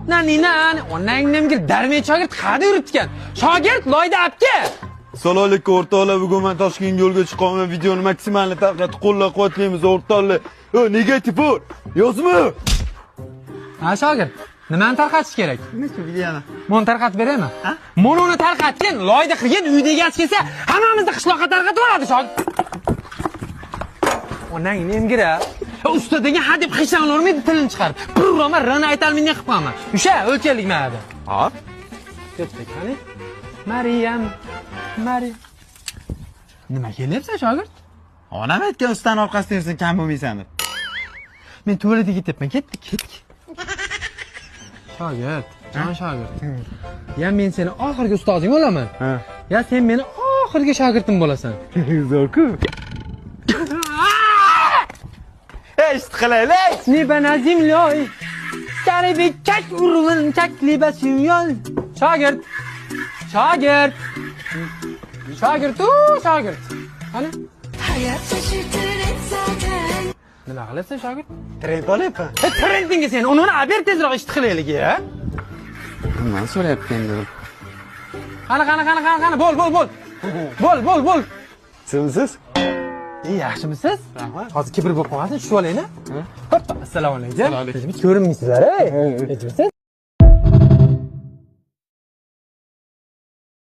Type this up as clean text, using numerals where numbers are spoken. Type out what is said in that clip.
Nani nani onang nimgir darmay shogird qayerda yuribdi ekan? Shogird loyda apka. Assalomu alaykum o'rtoqlar, bugun men Toshkentga yo'lga chiqyapman. Videoni maksimal tarqatib qo'llab-quvvatlaymiz o'rtoqlar. O, negativ yozma. Ha shogird, nimani tarqatish kerak? Nima shu videoni? Buni tarqatib beraymi? Mana uni tarqatgin, loyda qilgin, uyda egasi kelsa, hammamizni qishloqqa tarqatib yuboradi shogird. Onang nemgira. Usta degan ha deb qiyshanglavermaydi tilini chiqarib. Bir uraman, rani aytalmay qilib qo'yaman. O'sha o'lchalik mana. Hop. Ketdik, qani? Maryam, Maryam. Nima kelyapsan shogird? Onam aytgan ustani orqasidan yursang kam bo'lmaysan deb. Men tualetga ketyapman. Ketdik, ketdik. Shogird, jon shogird. Ya men seni oxirgi ustozing bo'laman. Ha. Ya sen meni oxirgi shogirdim bo'lasan. Zo'r-ku. Ey, ishni qilaylik. Небо над землей, старый как уровень, как либо семьей. Shogird. Shogird. Shogird, u shogird. Qani? Hayat şaşırtır hep zaten. Nima qilyapsan shogird? Trend olyapman. E, trendingga sen uni aber tezroq ishni qilaylik ya. Nimani so'rayapti endi? Qani, qani, qani, qani, qani, bo'l, bo'l, bo'l. Bo'l, bo'l, bo'l. Simsiz? Ey, yaxshimisiz? Rahmat. Hozir kibr bo'lib qolmasin, tushib olaylik. Hop, assalomu alaykum. Ko'rinmaysizlar, ey. Tinchmisiz?